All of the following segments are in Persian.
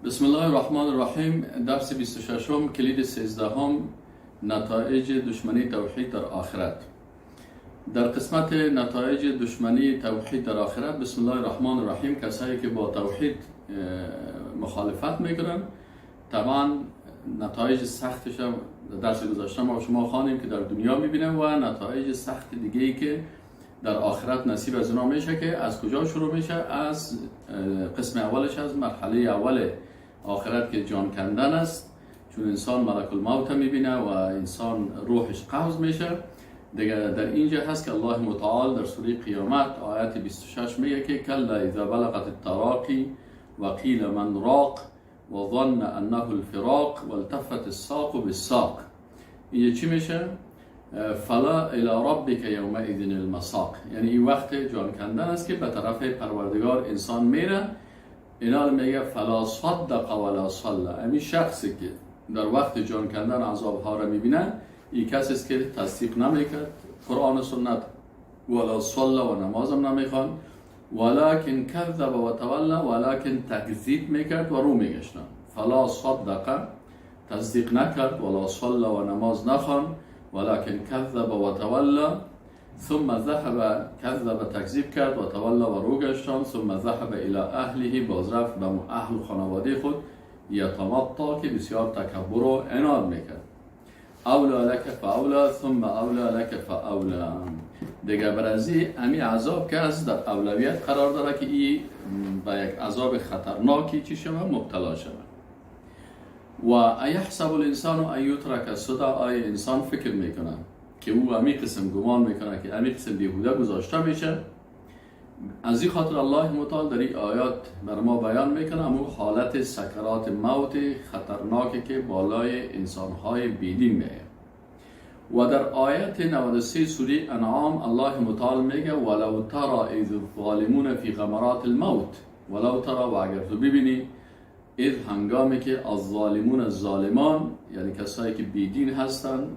بسم الله الرحمن الرحیم. درس 26، کلید 13، نتایج دشمنی توحید در آخرت. در قسمت نتایج دشمنی توحید در آخرت، بسم الله الرحمن الرحیم، کسایی که با توحید مخالفت میکنن، طبعا نتایج سختش هم درس گذشته ما شما خوانیم که در دنیا میبینم و نتایج سخت دیگه ای که در آخرت نصیب از اونا میشه که از کجا شروع میشه؟ از قسم اولش، از مرحله اول آخرت که جان کندن است، چون انسان ملک الموت میبینه و انسان روحش قبض میشه. دیگه در اینجا هست که الله متعال در سوره قیامت آیت 26 میگه که کلا اذا بلغت التراقی و قیل من راق و ظن انه الفراق والتفت الساق بالساق. اینجا چی میشه؟ فلا الى ربک یومئذ المساق. یعنی این وقت جان کندن است که به طرف پروردگار انسان میره. اینا میگه فلا صدق ولا صلى. امی شخصی که در وقت جان کندن عذاب ها را میبینه، این کسی است که تصدیق نمیکرد قرآن و سنت، ولا صلى و نمازم نمیخوان، ولكن كذب و تولى، ولكن تکذیب میکرد و رو میگشتن. فلا صدق، تصدیق نکرد، ولا صلى و نماز نخوان، ولكن كذب و تولى، ثم ذهب، كذب تکذیب کرد، و تولى و رو گشتان، ثم ذهب الى اهله، باز رفت به اهل خانواده خود، یتمطی، که بسیار تکبر و عناد میکرد. اولی لک فاولی ثم اولی لک فاولی. دیگه برازی امی عذاب که از در اولویت قرار داره که ای به یک عذاب خطرناکی چی شوه؟ مبتلا شوه. و ایحسب الانسان ان یترک سدی. آیا انسان فکر میکنه که او امی قسم گمان میکنه که امی قسم بیهوده گذاشته میشه؟ از این خاطر الله متعال در این آیات بر ما بیان میکنه امو حالت سکرات موت خطرناکی که بالای انسانهای بیدین میه. و در آیت 93 سوره انعام الله متعال میگه ولو تری اذ الظالمون فی غمرات الموت. ولو تری، و اگر تو ببینی، اذ، هنگامی که، الظالمون، الظالمان، یعنی کسایی که بیدین هستند،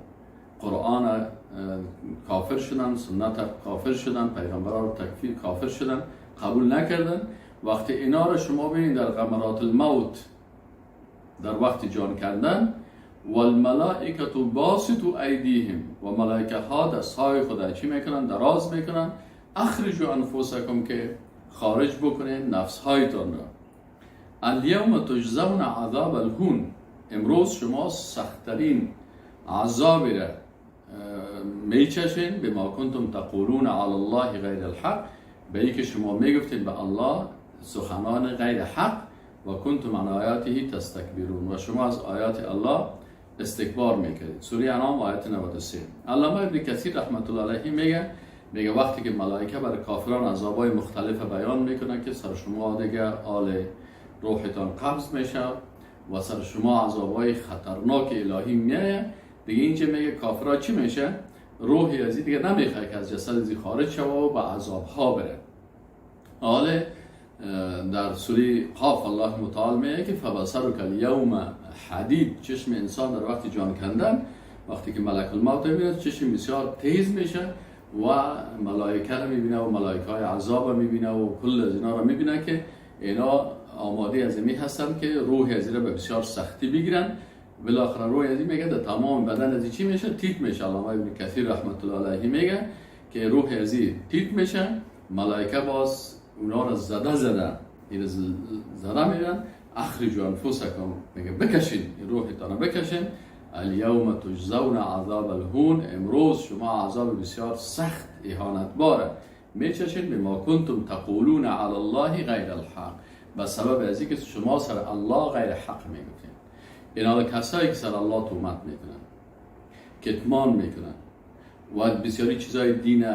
قرآن کافر شدن، سنت کافر شدن، پیغمبران رو تکفیر کافر شدن، قبول نکردن، وقتی اینا رو شما ببینید در غمرات الموت، در وقت جان کندن، والملائکه باسطوا ایدیهم، و ملائکه ها دستهای خود چی میکنن؟ دراز میکنن. اخرجوا انفسکم، که خارج بکنین نفس هایتان را. الیوم تجزون عذاب الهون، امروز شما سختترین عذاب را میچشین، بما کنتم تقولون علی الله غیر الحق، به ای که شما میگفتین به الله سخنان غیر حق، و کنتم عن آیاته تستکبرون، و شما از آیات الله استکبار میکردید. سوره انعام آیت 93. علامه ابن کثیر رحمت الله علیه میگه وقتی که ملائکه برای کافران عذابای مختلف بیان میکنن که سر شما دیگه آل روحتان قبض میشه و سر شما عذابای خطرناک الهی میایه، دیگه اینجا میگه کافرا چی میشه؟ روحی ازی دیگه نمیخواد که از جسد ازی خارج شوه و به عذاب ها بره. حال در سوره قاف الله متعال میگه که فبصرک الیوم حدید. چشم انسان در وقت جان کندن، وقتی که ملک الموت میبینه، چشم بسیار تیز میشه و ملائکه رو میبینه و ملائکه های عذاب رو میبینه و کل از اینا رو میبینه که اینا آماده از می هستن که روح از به بسیار سختی بگیرن. بالاخره روح از میگه در تمام بدن از چی میشه؟ تیت میشه. علامه ابن کثیر رحمت الله علیه میگه که روح از تیت میشه، ملائکه باز اونا رو زده زده این زده میرن. اخرجوا انفسکم، میگه بکشین روحتان بکشین. الیوم تجزون عذاب الهون، امروز شما عذاب بسیار سخت اهانت باره میچشین، بما کنتم تقولون علی الله غیر الحق، به سبب از اینکه شما سر الله غیر حق میگفتین. اینا کسایی که سر الله تهمت میکنن، کتمان میکنن و بسیاری چیزهای دین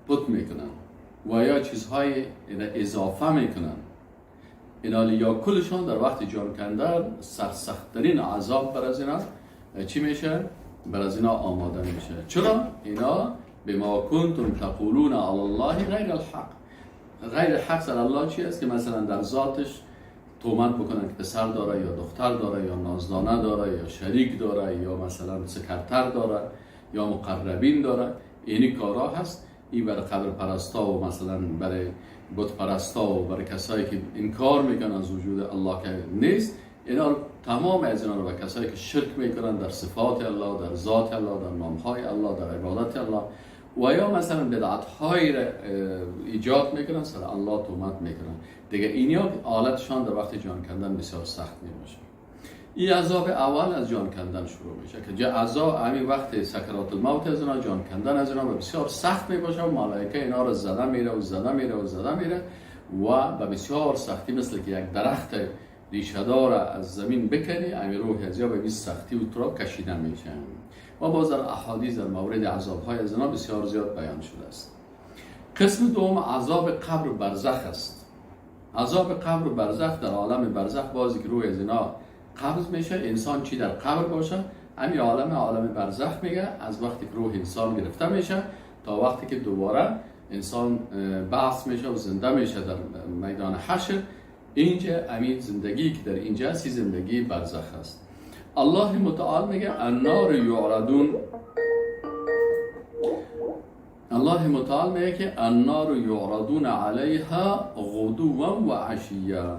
پت میکنن و یا چیزهای اضافه میکنن، اینا یا کلشان در وقت جان کندن سرسختترین عذاب بر از اینا چی میشه؟ بر از اینا آماده میشه. چرا؟ اینا بما کنتم تقولون علی الله غیر الحق. غیر حق سر الله چی است؟ که مثلا در ذاتش تهمت بکنن که پسر داره یا دختر داره یا نازدانه داره یا شریک داره یا مثلا سکرتر داره یا مقربین داره. اینی کارا هست. این برای قبر پرستا و مثلا برای بت پرستا و برای کسایی که انکار میکنن از وجود الله که نیست. اینا تمام از اینا رو به کسایی که شرک میکنن در صفات الله، در ذات الله، در نامهای الله، در عبادت الله و یا مثلا بدعت های را ایجاد میکنن، سر الله تهمت میکنن. دیگه اینیا حالتشان در وقت جان کندن بسیار سخت میباشه. این عذاب اول از جان کندن شروع میشه که عذاب همین وقت سکرات الموت از اینا، جان کندن از اینا بسیار سخت میباشه و ملائکه اینا رو زده میره و زده میره و زده میره و به بسیار سختی، مثل که یک درخت ریشه دار از زمین بکنی، همین روح از یا به سختی و تو را کشیده میشه. و باز در احادیث در مورد عذاب های از اینا بسیار زیاد بیان شده است. قسم دوم عذاب قبر و برزخ است. عذاب قبر و برزخ در عالم برزخ بازی که روح از اینا قبض میشه، انسان چی در قبر باشه، همین عالم برزخ میگه، از وقتی که روح انسان گرفته میشه تا وقتی که دوباره انسان بعث میشه و زنده میشه در میدان حشر، اینجا همین زندگی که در اینجا هست زندگی برزخ است. الله متعال میگه النار یعرضون، الله متعال میگه که النار یعرضون علیها غدوا و عشیا.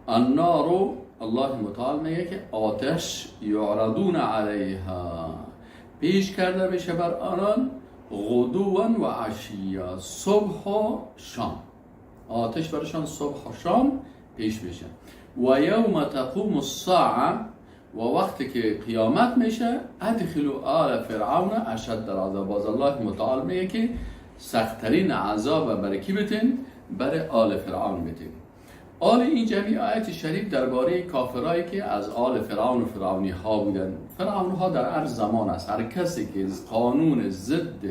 النار، الله متعال میگه که آتش یعرضون علیها پیش کرده میشه بر آنان غدوا و عشیا، صبح و شام، آتش برشان صبح و شام پیش میشه. و یوم تقوم الساعه، و وقتی که قیامت میشه، ادخلوا آل فرعون اشد العذاب. باز الله متعال میگه که سختترین عذاب برای کی بتین؟ برای آل فرعون بتین. آل این جمعی آیت شریف درباره کافرایی که از آل فرعون و فرعونی ها بودن. فرعون ها در هر زمان است، هر کسی که قانون ضد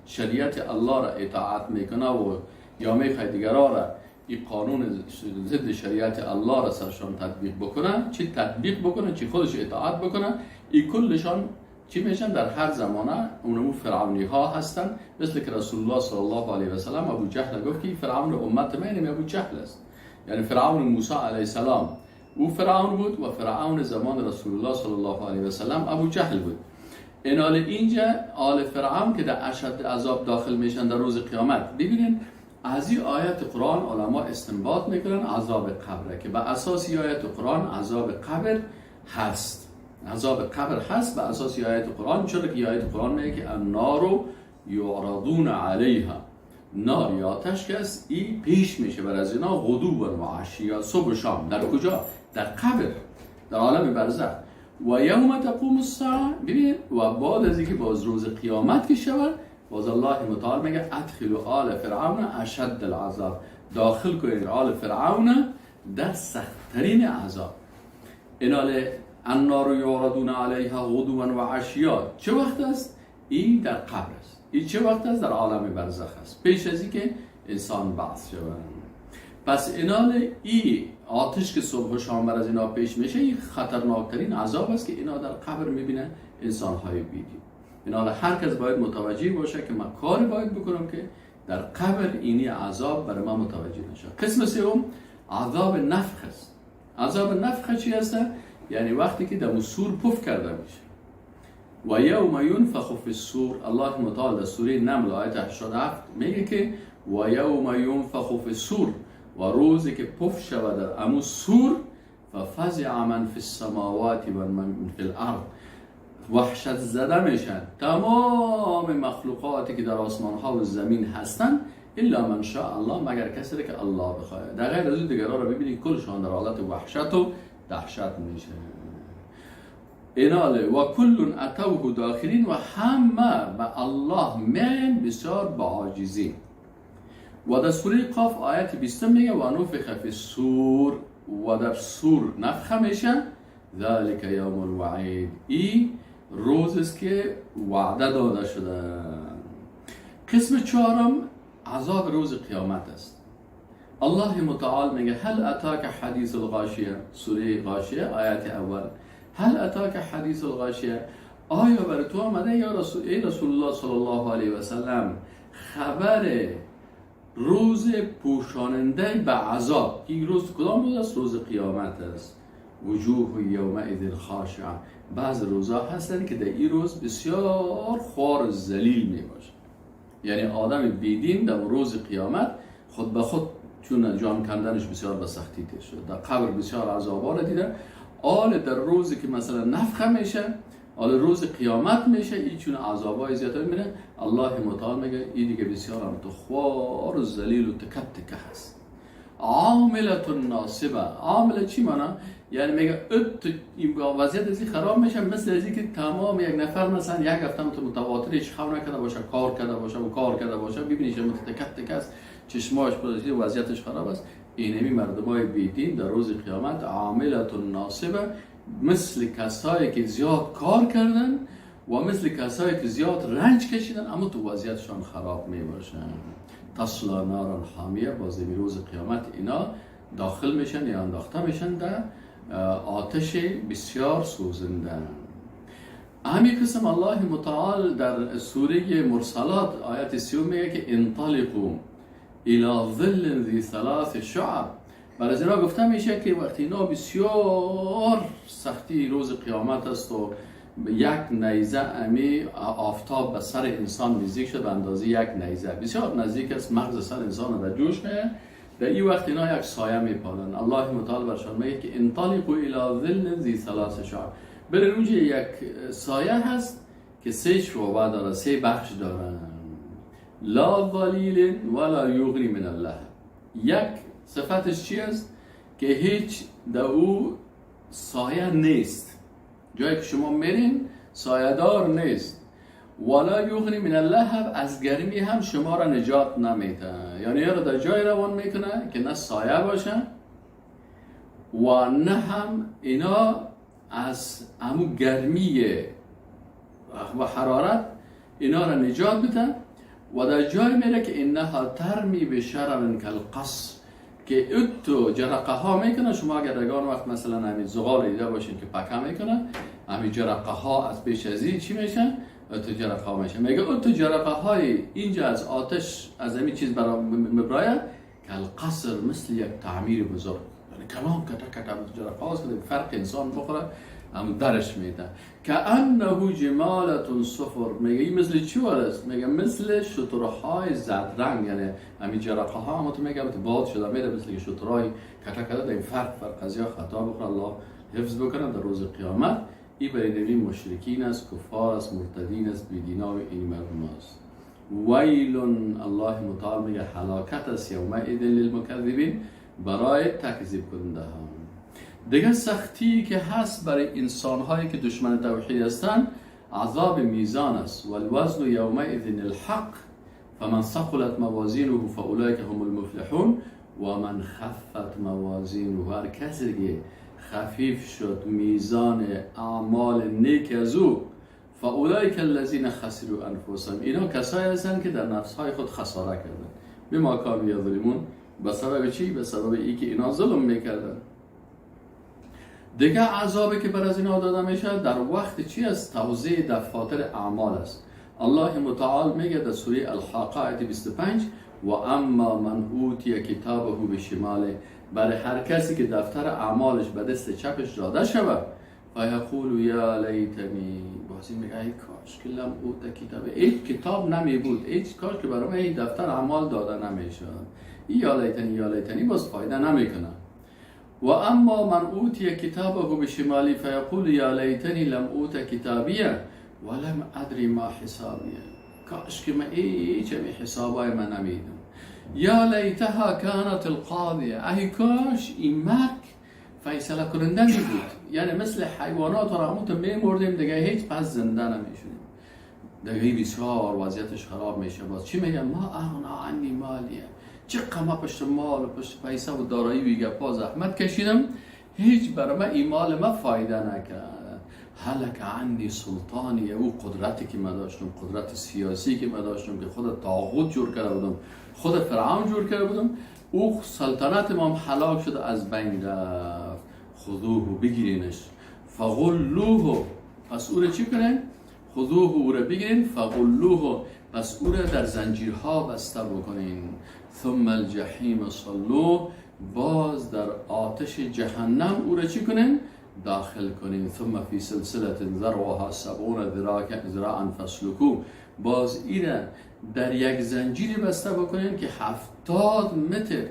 شریعت الله را اطاعت میکنه و یا میخواد دیگران را این قانون ضد شریعت الله را سرشان تطبیق بکنه، چی تطبیق بکنه چی خودش اطاعت بکنه، این کلشان چی میشن در هر زمانه اونمو فرعونی ها هستن. مثل که رسول الله صلی الله علیه و سلم ابو جهل گفت که فرعون امت من ابو جهل است، یعنی فرعون موسی علیه السلام او فرعون بود و فرعون زمان رسول الله صلی الله علیه و سلم ابو جهل بود. اینال اینجا آل فرعون که در اشد عذاب داخل میشن در روز قیامت. ببینین از این آیت قرآن علما استنباط میکنن عذاب قبره که به اساس آیت قرآن عذاب قبر هست، عذاب قبر هست به اساس آیت قرآن، چون که آیت قرآن میگه که النار یعرضون علیها، نار یا آتش که است ای پیش میشه بر از اینا غدو و عشیا، صبح و شام. در کجا؟ در قبر، در عالم برزخ. و یوم تقوم الساعه، ببین و بعد از اینکه باز روز قیامت که شود، باز الله متعال میگه ادخلوا آل فرعون اشد العذاب، داخل کنید آل فرعون در سختترین عذاب. اینال النار یعرضون علیها غدوا و عشیا چه وقت است؟ این در قبر است. این چه وقت است؟ در عالم برزخ است، پیش از اینکه انسان بعث شود. پس اینال ای آتش که صبح و شام بر از اینا پیش میشه، این خطرناکترین عذاب است که اینا در قبر میبینن انسانهای بیدین. اینال هر کس باید متوجه باشه که من کاری باید بکنم که در قبر اینی عذاب برای من متوجه نشه. قسم سوم عذاب نفخ است. عذاب نفخ چی است؟ یعنی وقتی که در سور پف کرده میشه. و یوم ینفخ فی الصور، الله متعال در سوره نمل آیت 87 میگه که و یوم ینفخ فی الصور، و روزی که پف شود در امو سور، ففزع من فی السماوات و من فی الارض، وحشت زده میشن تمام مخلوقاتی که در آسمان ها و زمین هستن، الا من شاء الله، مگر کسی که الله بخواد. در غیر از اون دیگران رو ببینید کلشان در حالت وحشت و دهشت میشه. ایناله و کل اتوه داخلین، و همه به الله من بسیار با عاجزی. و در سوره قاف آیت 20 میگه و نفخ فی الصور، و در سور نفخه میشه، ذلک یوم الوعید، ای روز است که وعده داده شده. قسم چهارم عذاب روز قیامت است. الله متعال میگه هل اتاک حدیث الغاشیه، سوره غاشیه آیت اول، هل اتاک حدیث الغاشیه، آیا بر تو آمده یا رسول ای رسول الله صلی الله علیه و سلم خبر روز پوشاننده به عذاب؟ این روز کدام روز است؟ روز قیامت است. وجوه یومئذ خاشعه، بعض روزها هستند که در این روز بسیار خوار و ذلیل می باشه. یعنی آدم بیدین در روز قیامت خود به خود چون جان کندنش بسیار به سختی تیر شد، در قبر بسیار عذابا را دیده، آل در روزی که مثلا نفخه میشه، آل روز قیامت میشه، این چون عذابای زیاد میبینه. الله متعال میگه این دیگه بسیار هم تو خوار و ذلیل و تکه تکه هست. عاملة ناصبه. عامله چی مانا؟ یعنی میگه وضعیت ازی خراب میشه، مثل ازی که تمام یک نفر مثلا یک هفته متواتر هیچ خو نکرده باشه، کار کرده باشه و کار کرده باشه، ببینیش تکه تکه است، چشماش پر، وضعیتش خراب است. اینمی مردمای بیدین در روز قیامت عاملة ناصبه، مثل کسایی که زیاد کار کردن و مثل کسایی که زیاد رنج کشیدن، اما تو وضعیتشان خراب می باشن. تصلی نارا حامیه. باز روز قیامت اینا داخل میشن یا انداخته میشن در آتش بسیار سوزنده. همین قسم الله متعال در سوره مرسلات آیت 30 میگه که انطلقوا الى ظل ذی ثلاث شعب. برای از اینا گفته میشه که وقتی اینا بسیار سختی روز قیامت است و یک نیزه امی آفتاب به سر انسان نزدیک شد، به اندازه یک نیزه بسیار نزدیک است، مغز سر انسان در جوش میه، در این وقت اینا یک سایه میپالن. الله متعال برشان میگه که انطلقوا الى ظل ذی ثلاث شعب، برن اونجا یک سایه هست که سه شعبه داره، سه بخش داره. لا ظلیل ولا یغنی من اللهب. یک صفتش چی است؟ که هیچ در او سایه نیست، جایی که شما میرین سایه دار نیست. ولا یغنی من اللهب، از گرمی هم شما را نجات نمیده. یعنی را در جای روان میکنه که نه سایه باشه و نه هم اینا از امو گرمی و حرارت اینا را نجات بده. و در جای میره که انها ترمی بشرر کالقصر، که اتو جرقه ها میکنه. شما اگر یگان وقت مثلا همین زغال دیده باشین که پکه میکنه، همین جرقه ها از پیش ازی چی میشه؟ اتو جرقه ها میشه. میگه اتو جرقه های اینجا از آتش از همین چیز برای مبراید کالقصر، مثل یک تعمیر بزرگ، یعنی کلام کتا کتا جرقه هاست که فرق انسان بخوره هم درش میده. کأنه جمالة صفر. میگه این مثل چی است؟ میگه مثل شترهای زرد رنگ، یعنی همین جرقه ها هم تو میگه باد شده میره مثل که شترهای کتا کتا در این فرق قضیه خطا بخوره. الله حفظ بکنه در روز قیامت. این برای مشرکین است، کفار است، مرتدین است، بیدینا و این مردم است. ویل، الله متعال میگه هلاکت است یومئذ للمکذبین، برای تکذیب کننده ها. دیگه سختی که هست برای انسان هایی که دشمن توحید هستند عذاب میزان است. والوزن یومئذ الحق فمن ثقلت موازینه فاولئک هم المفلحون و من خفت موازینه. هر کسی که خفیف شد میزان اعمال نیک از او، فاولئک الذین خسروا انفسهم، اینا کسایی هستند که در نفس های خود خساره کردن. بما کانوا یظلمون، به سبب چی؟ به سبب ای که اینا ظلم میکردن. دیگه عذابی که بر از اینا داده میشه در وقت چی است؟ توزیع دفاتر اعمال است. الله متعال میگه در سوره الحاقه آیت 25 و اما من اوتی کتابه بشماله، برای هر کسی که دفتر اعمالش به دست چپش داده شود، فیقول یا لیتنی، بازی میگه ای کاش که لم اوت کتابیه، ای کتاب نمی بود، ای کاش که برای من این دفتر اعمال داده نمیشد. یا لیتنی یا لیتنی باز فایده نمیکنه. و اما من اوتی کتابه بشمالی فیقول یا لیتنی لم اوت کتابیه ولم ادری ما حسابیه، کاش که من هیچ حسابای من نمیدم. یا لیتها کانت القاضیه، ای کاش این مرگ فیصله کننده می بود، یعنی مثل حیوانات را همون تو میمردیم دیگه، هیچ پس زنده نمیشدیم دیگه. بسیار وضعیتش خراب میشه. باز چی میگه؟ ما اغنا عنی مالیه، چقدر ما پشت مال و پشت پیسه و دارایی و گپا زحمت کشیدم، هیچ برای من این مال ما فایده نکرد. هلک عنی سلطانی، او قدرتی که من داشتم، قدرت سیاسی که من داشتم که خود طاغوت جور کرده بودم، خود فرعون جور کرده بودم، او سلطنت ما هم هلاک شده، از بین رفت. خذوه، بگیرینش، فغلوه، پس او را چی کنین؟ خذوه، او را بگیرین، فغلوه، پس او را در زنجیرها بسته بکنین. ثم الجحیم صلوه، باز در آتش جهنم او را چی کنین؟ داخل کنین. ثم فی سلسلة ذرعها 70 ذراعا فاسلکوه، باز ایره در یک زنجیری بسته بکنین که 70 متر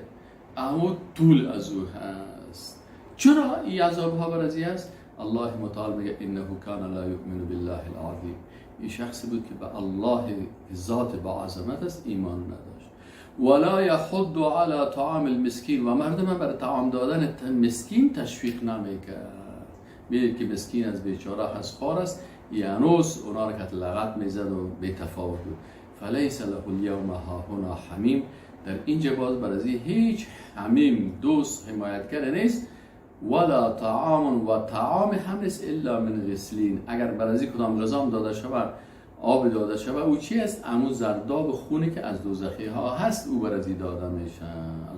امو طول از او هست. چرا این عذاب ها بر ازی است؟ الله متعال میگه انه کان لا یؤمن بالله العظیم. این شخصی بود که به الله ذات با عظمت است ایمان نداشت. ولا یحض علی طعام المسکین، و مردم بر طعام دادن مسکین تشویق نمیکرد. میدید که مسکین از بیچاره هست، خوار است، یعنوس اونا را که لغت میزد و بی تفاوت بود. فلیس له الیوم هاهنا حمیم، در اینجا باز بر ازی هیچ حمیم دوست حمایتگر نیست. ولا طعام، و طعام هم نیست الا من غسلین، اگر بر ازی کدام غذام داده شود، آب داده شود، او چی است؟ امو زرداب خونی که از دوزخی ها هست او بر ازی داده میشه.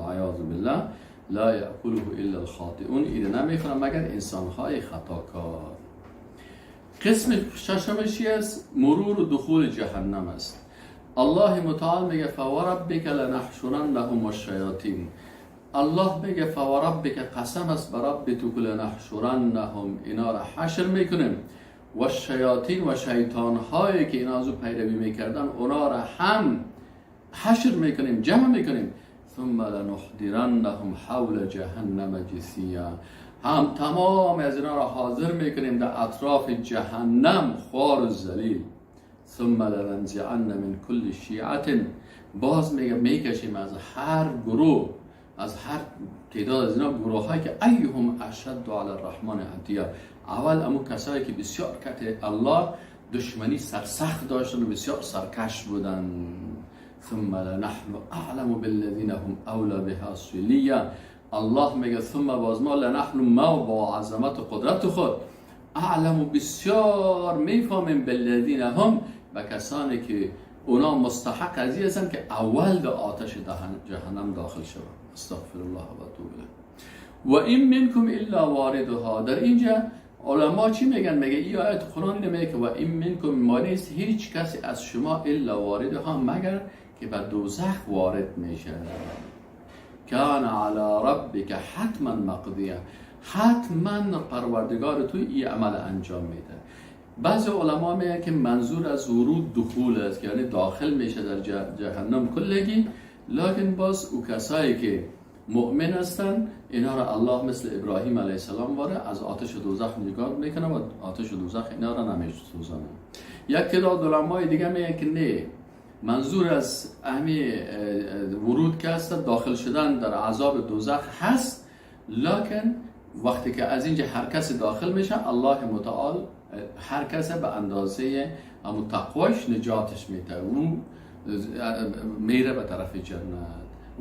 العیاذ بالله. لا یأکله الا الخاطئون، اینو نمیخورن مگر انسان های خطاکار. قسم ششمش است؟ مرور و دخول جهنم است. الله متعال میگه فوربک لنحشرنهم الشیاطین. الله میگه فوربک، قسم است بر رب تو، که لنحشرنهم، اینا را حشر میکنیم، و الشیاطین، و شیطان هایی که اینا از او پیروی میکردن اونا را هم حشر میکنیم، جمع میکنیم. ثم لنحضرنهم حول جهنم جثیا، هم تمام از اینا را حاضر میکنیم در اطراف جهنم خوار و ذلیل. ثم لننزعن من کل شیعة، باز میگه میکشیم از هر گروه، از هر تعداد از اینا گروه هایی که ایهم اشد علی الرحمن عتیا، اول امو کسایی که بسیار کت الله دشمنی سرسخت داشتن و بسیار سرکش بودن. ثم لنحن اعلم بالذین هم اولی بها صلیا. الله میگه ثم باز ما، لنحن ما با عظمت و قدرت خود، اعلم بسیار میفهمیم، بالذین هم و کسانی که اونا مستحق از این هستن که اول به آتش جهنم داخل شوند. استغفر الله و اتوب الیه. و این منکم الا واردها. در اینجا علما چی میگن؟ میگه این آیت قرآن میگه که و این منکم ما نیست هیچ کسی از شما الا واردها، مگر که به دوزخ وارد میشه. کان علی ربک حتما مقضیه، حتما پروردگار تو این عمل انجام میده. بعضی علما میگن که منظور از ورود دخول است، یعنی داخل میشه در جهنم کلگی، لکن باز او کسایی که مؤمن هستن اینا را الله مثل ابراهیم علیه السلام واره از آتش دوزخ نگاه میکنه و آتش دوزخ اینا را نمیسوزانه. یک تعداد علمای دیگه میگن که نه، منظور از اهمی ورود که هست داخل شدن در عذاب دوزخ هست، لکن وقتی که از اینجا هر کس داخل میشه الله متعال هر کس به اندازه همون تقواش نجاتش میده، اون میره به طرف جنت.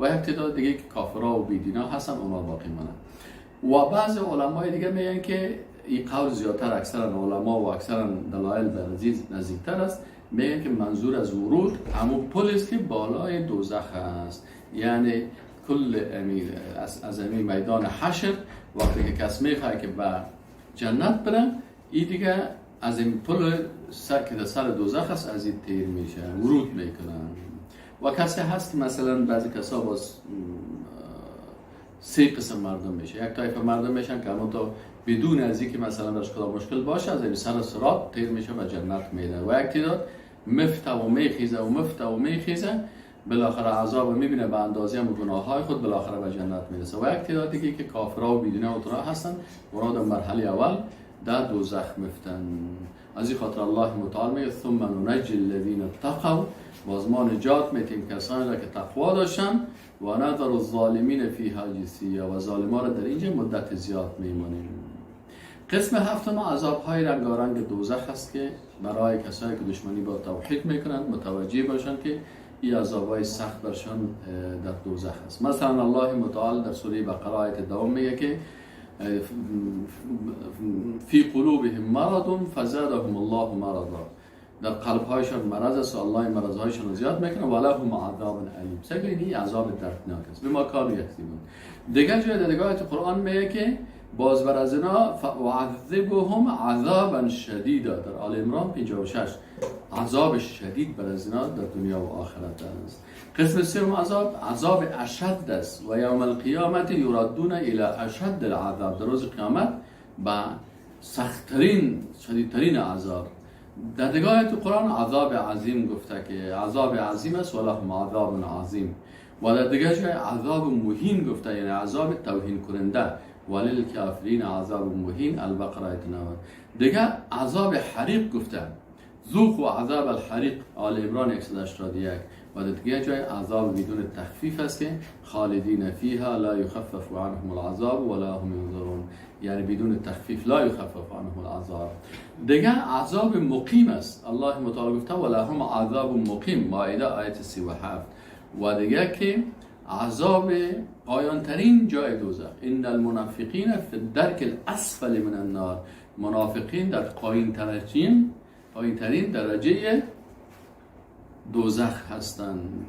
و یک تعداد دیگه که کافرها و بیدینا هستن اونا باقی مانن. و بعض علمای دیگه میگن که این قول زیادتر اکثرا علما و اکثرا دلایل به نزدیکتر است، میگن که منظور از ورود همون پل است که بالای دوزخ است، یعنی کل امیر از امیر میدان حشر وقتی که کس میخواد که به جنت بره، این دیگه از این پل که در سر دوزخ است از این تیر میشه، ورود میکنن. و کسی هست که مثلا بعضی کسا باز سه قسم مردم میشه، یک طایفه مردم میشن که همون تا بدون از اینکه مثلا درش کدام مشکل باشه از این سر صراط تیر میشه و جنت میره، و یک تعداد مفته و میخیزه و مفته و میخیزه، بالاخره عذاب میبینه به اندازه هم گناههای خود، بالاخره به جنت میرسه. و یک تعداد دیگه که کافرها و بیدینه و ترا هستن اونا در مرحله اول در دوزخ مفتن. از این خاطر الله متعال میگه ثم ننجی الذین اتقوا، باز ما نجات میتیم کسانی را که تقوا داشتن، و نذر الظالمین فیها جثیا، و ظالمان را در اینجا مدت زیاد میمانیم. قسم هفتم عذاب های رنگارنگ دوزخ است که برای کسایی که دشمنی با توحید میکنند متوجه باشند که این عذاب های سخت برشان در دوزخ است. مثلا الله متعال در سوره بقره آیت دوم میگه که فی قلوبهم مرض فزادهم الله مرضا، در قلب هایشان مرض است و الله مرض هایشان زیاد میکنه، ولهم عذاب الیم. سگه این عذاب دردناک است، بما کانوا یکذبون. دیگر جای در دیگر آیت قرآن میگه که باز بر از اینا فعذبهم عذابا شدیدا، در آل عمران 56 عذاب شدید بر از اینا در دنیا و آخرت است. قسم سوم عذاب، عذاب اشد است، و یوم القیامت یردون الی اشد العذاب، در روز قیامت به سختترین شدیدترین عذاب. در دیگر آیت قرآن عذاب عظیم گفته که عذاب عظیم است و لهم عذاب عظیم، و در دیگر جای عذاب مهین گفته، یعنی عذاب توهین کننده، وللکافرین عذاب مهین. البقره آیت 90. دیگه عذاب حریق گفته، ذوقوا عذاب الحریق، آل عمران 181. و دیگه جای عذاب بدون تخفیف است که خالدین فیها لا یخفف عنهم العذاب ولا هم ینظرون، یعنی بدون تخفیف، لا یخفف عنهم العذاب. دیگه عذاب مقیم است، الله متعال گفته ولهم عذاب مقیم، مائده آیت 37. و دیگه که عذاب پایان ترین جای دوزخ، ان المنافقین فی الدرک الاسفل من النار، منافقین در پایین ترین درجه دوزخ هستند.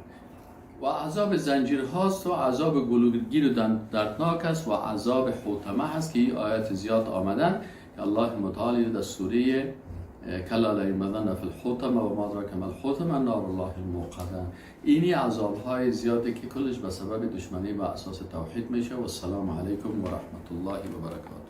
و عذاب زنجیر هاست و عذاب گلوگیر و دردناک است و عذاب حطمه هست که این آیات زیاد آمدن که الله متعال در سوره کلا لینبذن فی الحطمه و ما ادراک ما الحطمه نار الله الموقده. اینی عذاب های زیادی که کلش به سبب دشمنی و اساس توحید میشه. و السلام علیکم و رحمت الله و برکاته.